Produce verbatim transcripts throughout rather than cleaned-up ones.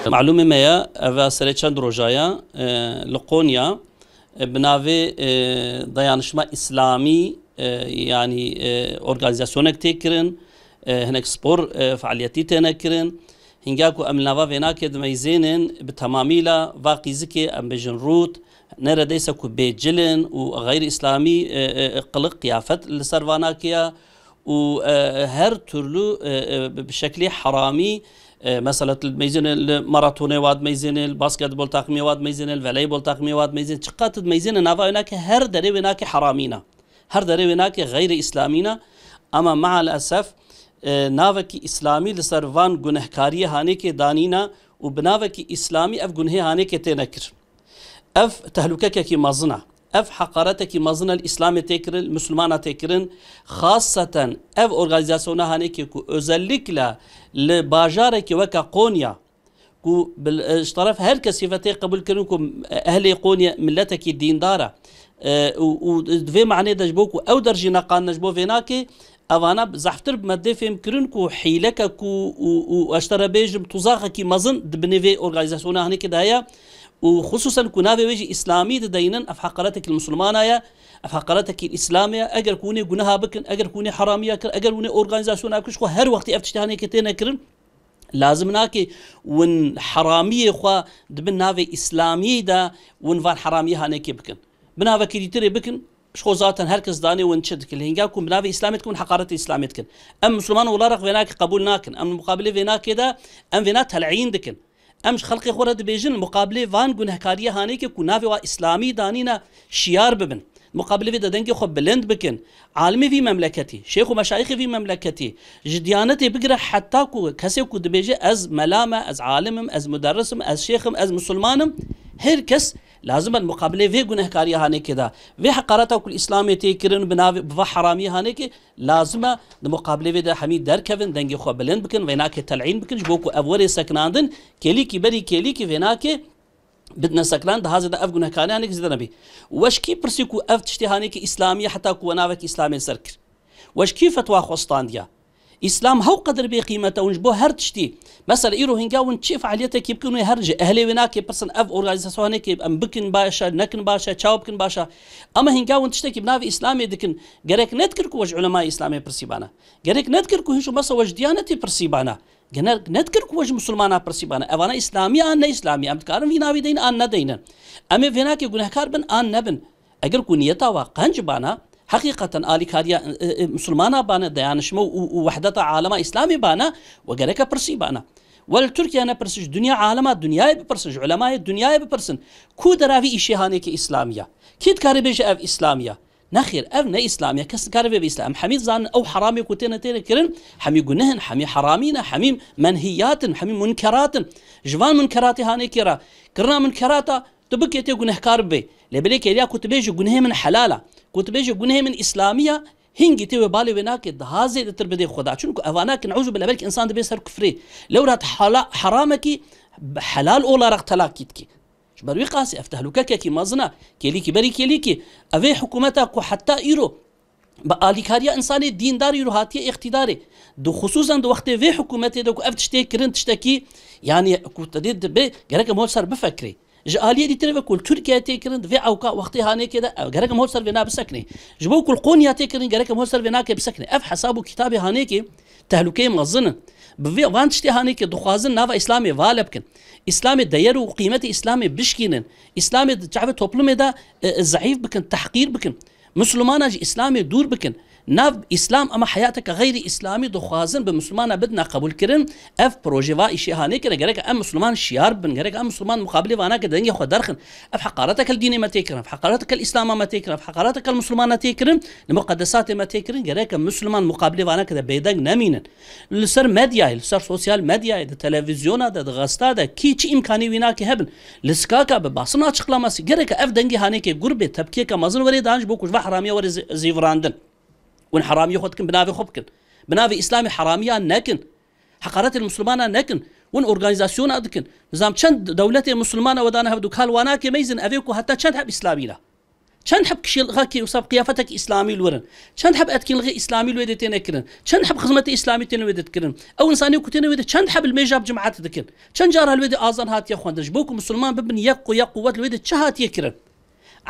Malûmê me ye, ev a serê çend roja ye, e, li Qonya, e, bi navê, e, Dayanışma Îslamî, e, yanî, e, organîzasyonek tê kirin, e, hinek spor, e, fealiyetî têne kirin. Hinga ku em li nava vênakê dimeyzênin, bi temamî la va qîzikê, em bêjin rût, neredeyse ku bêcil in û xeyrî îslamî, e, e, qilik, qiyafet li ser vana kiya û, e, her türlü, e, e, bi şeklê heramî, e, mesela tu dimeyzêne li maratonê wa dimeyzêne, li basketbol takımê wa dimeyzêne, li voleybol takımê wa dimeyzêne, çiqas tu dimeyzêne nava wênakê, her derê wênakê heramî ne. Her derê wênakê xeyrî îslamî ne. Ama maalesef, e, navekî îslamî li ser van gunehkariyê hanêkê danîne û bi navekî îslamî ev gunehê hanêkê têne kir. Ev tehlûkekekî mezin e. Ev heqaretekî mezin e li Îslamê tê kirin, li Misilmana tê kirin. Xaseten ev organîzasyona hanêkê ku özellikle li bajarekî weke Qonya, ku bil-, e, ji teref her kesî ve tê qebûl kirin ku ehlê Qonya miletekî dîndar e, e, û, û di vê manê de ji bo ku ew der jî neqanine ji bo vênakê, evana zehftir bi me dê fêm kirin ku hîleke ku û, û ez ji te re bêjim, tuzaxekî mezin di binê vê organîzasyona hinekê de heye û xisûsen ku navê wê jî îslamî dideynin, ev heqaretekî li misilmana ye, ev heqaretekî li îslamê ye. Eger ku hûnê guneha bikin, eger ku hûnê heramiya kir, eger hûnê organîzasyona kir, ji xwe her wextî ev tiştê hinekê têne kirin, lazim nake hûn heramiyê xwe di bin navê îslamiyê de hûn van heramiyê hanekê bikin. Bi navekî dîtirê bikin, ji xwe zaten her kes danê win çi dikin. Lê hinga ku bi navê Îslamê dikin, win heqaretê Îslamê dikin. Em Misilman olarak vênakê qebûl nakin. Em li muqabilê vênakê de, em vêna tel'în dikin. Em ji xelkê xwe re dibêjin, li muqabilê van gunehkariyê hanê ke ku navê wa Îslamî danîne, şiyar bibin. Muqabilê vê de dengê xwe bilind bikin. Alimê vî memleketî, şêx û meşayixê vî memleketî, ji diyanetê bigire heta ku kesê ku dibêje, "Ez mela me, ez alim im, ez muderris im, ez şêx im, ez misilman im", her kes lazim e li muqabilê vê gunehkariya hanekê de, vê heqareta ku li Îslamê tê kirin, bi navê, bi va heramiyê hanekê, lazim e di muqabilê vê de hemî derkevin, dengê xwe bilind bikin, vênakê tel'în bikin, ji bo ku ev were sekinandin, kêlîkî berî kêlîkî vênakê bidine sekinan, di hazê de ev gunehkariya hanekê zêde nebî. We ji kî pirsî ku ev tiştê hanekê Îslamî ye heta ku we navekî Îslamê li ser kir? We ji kî fetwa xwe standiya? Îslam hew qedir bê qîmet e, hûn ji bo her tiştî. Mesela îro hinga hûn çi fealiyetekî bikin, hûn ê herin ji ehlê wênakê pirsin, ev organîzasyohanekê em bikin baş e, nekin baş e, çawa bikin baş e. Ama hinga hûn tiştekî bi navê Îslamê dikin, gerek nedikir ku we ji ulemayê Îslamê pirsîbana. Gerek nedikir ku hîn ji mesela we ji diyanetê pirsîbana. Gerek nedikir ku we ji misilmana pirsîbana. Evana Îslamî an ne Îslamî. Em dikarin vî navî deynin an nedeynin. Em ê vênakê gunehkar bin an nebin. Eger ku niyeta we qenc bana, heqîqeten alîkariya, e, e, misilmana bane, dayanışma û, û wehdeta alema Îslamê bane, we gereke pirsî bana. We li Tirkiye nepirsin, ji dinya alema dinyayê bipirsin, ji ulemayê dinyayê bipirsin. Ku dera vî îşê hanekê Îslamî ye? Kî dikare bêje ev Îslamî ye? Nexêr, ev ne Îslamî ye. Kes nikare vê bi Îslam. Em hemî zanin ew heramê ku têne têne kirin, hemî guneh in, hemî heramî ne, hemî menhiyat in, hemî munkerat in. Ji van munkeratê hanekê re, kirina munkerata, tu bikê tê gunehkar bibê. Lê belê kêliya ku tu bêjî gunehê min helal e, ku tu bêjî gunehê min Îslamî ye, hingî tê wê balê wê nake daha zêdetir bidê Xweda. Çunku evana ki neûzubillah belkî însan dibê ser kufrê. Lewra tu hala-, heramekî helal olarak telakî dikî. Ji ber wî qasî ev tehlûkekekî mezin e. Kêlîkî berî kêlîkî. Ev ê hikûmeta ku heta îro bi alîkariya însanê dîndar îro hatiye îqtîdarê. Di xusûsan di wextê vê hikûmetê de ku ev tiştê kirin tiştekî, yanî ku te dê dibe gerek em hol ser bifekrê. Ji aliyê dîtirê ve ku li Tirkiye tê kirin, di vê ewka wextê hanêkê de, ev gerek em hol ser vêna biseknê. Ji bo ku li Qonya tê kirin, gerek em hol ser vênakê biseknê. Ev hesab û kitabê hanêkê tehlûkeyê mezin in. Bi vê, van tiştê hanêkê dixwazin nava Îslamê vale bikin. Îslamê deyer û qîmetê Îslamê bişkînin. Îslamê di çavê toplumê de, e, e, zeîf bikin, tehqîr bikin. Misilmana ji Îslamê dûr bikin. Nav Îslam ama heyateke xeyrî Îslamî dixwazin bi Misilmana bidine qebûlkirin, ev proje va îşê hanê kire, gereke em Misilman şiyar bibin, gereke em Misilman muqabilê vana ke dengê xwe derxin. Ev heqareteke li dînê me tê kirin, ev heqareteke li Îslama me tê kirin, ev heqareteke li Misilmana tê kirin, li muqedesatê me tê kirin, gereke Misilman muqabilê vana ke de bêdeng nemînin. Li ser medyayê, li ser sosyal medyayê, di televîzyona de, di gazeta de, kî çi îmkanî wî nake hebin. Li sikaka bi basın açıklaması, gereke ev dengê hanê ke gur bê, tepkiyeke mezin were dan ji bo ku ji va heramiya were zî-, zîvirandin. Win heramiyê xwe dikin, bi navê xwe bikin. Bi navê Îslamê heramiya nekin. Heqaretê li Misilmana nekin. Win organîzasyona dikin. Nizam çend dewletê Misilmana we dane hevdu kal wana ke meyzin evê ku heta çend heb Îslamî la. Çend heb kişîlixekî û sab qiyafetek Îslamî li wir in. Çend heb etkinlixê Îslamî li wê de têne kirin. Çend heb xizmetê Îslamî têne wê de dikirin. Ew insanê ku têne wê de çend heb li mêja bi cimat dikin. Çend cara li wê de azan hatiye xwendin. Ji bo ku Misilman bibin yek ku yek quwet li wê de çi hatiye kirin.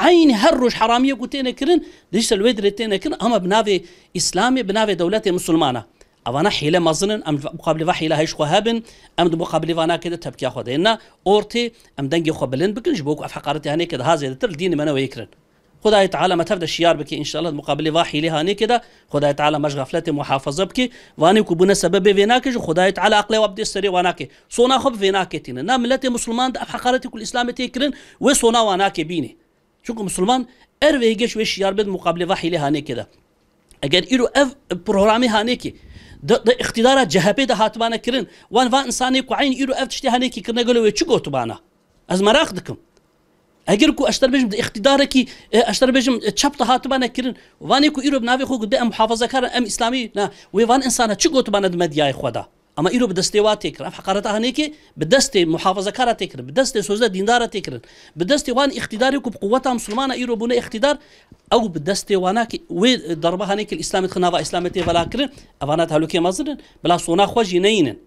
Eynî her roj heramiyê ku têne kirin, dişte li wê dirê têne kirin, ama bi navê Îslamê, bi navê dewletê Misilmana. Evana hîle mezin in, em muqabilê va hîle hej xwe hebin, em di muqabilê va nakê de tepkiya xwe deyne ortê, em dengê xwe bilind bikin, ji bo ku ev heqaretê hanê ke daha zêdetir li dînê me ne wê kirin. Xwedayê Teala me tev de şiyar bike, înşallah, di muqabilê va hîlê hanê ke de, Xwedayê Teala me ji xefletê muhafaza bike, vanê ku bûne sebebê vê nake jî, Xwedayê Teala aqlê wa bidê serê wa nake. Sona xwe bi vê nake tîne. Na miletê Misilman de ev heqaretê ku li Îslamê tê kirin, wê sona wa nake bînê. Çunku Misilman er vê geş wê şiyar bê di muqabilê va hîlê hanê ke de. Eger îro ev programê hanê ke de, de îqtîdara C H P de hatibane kirin, wan va insanê ku eyn îro ev tiştê hanê ke kirine gelo wê çi gotibana? Ez meraq dikim. Eger ku ez ji te re bêjim di îqtîdarekî, e, ez ji te re bêjim, e, çep de hatibane kirin, vanê ku îro bi navê xwe ku dibê em muhafazekar in, em îslamî, na, wê van insana çi gotibane di medyayê xwe de? Ama îro bi destê wa tê kirin. Ev heqareta hanê ke bi destê muhafazekara tê kirin, bi destê sözde dîndara tê kirin, bi destê wan îqtîdarê ku bi quweta misilmana îro bûne îqtîdar, ew bi destê wana ke wê darbe hanê ke li Îslamê dixin nava Îslamê tê vela kirin, evana tehlûkê mezin in, bila sona xwe jî neyînin.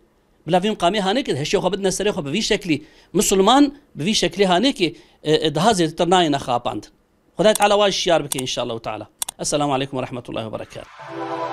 Bila vî miqamê hanê ke hişê xwe bidine serê xwe bi vî şeklî, misilman bi vî şeklî hanê ke, e, e, daha zêdetir nayêne xapandin. Xwedayê Teala wa şiyar bike înşallah teala. Esselamu aleykum ve rahmetullahi ve berekatuhu.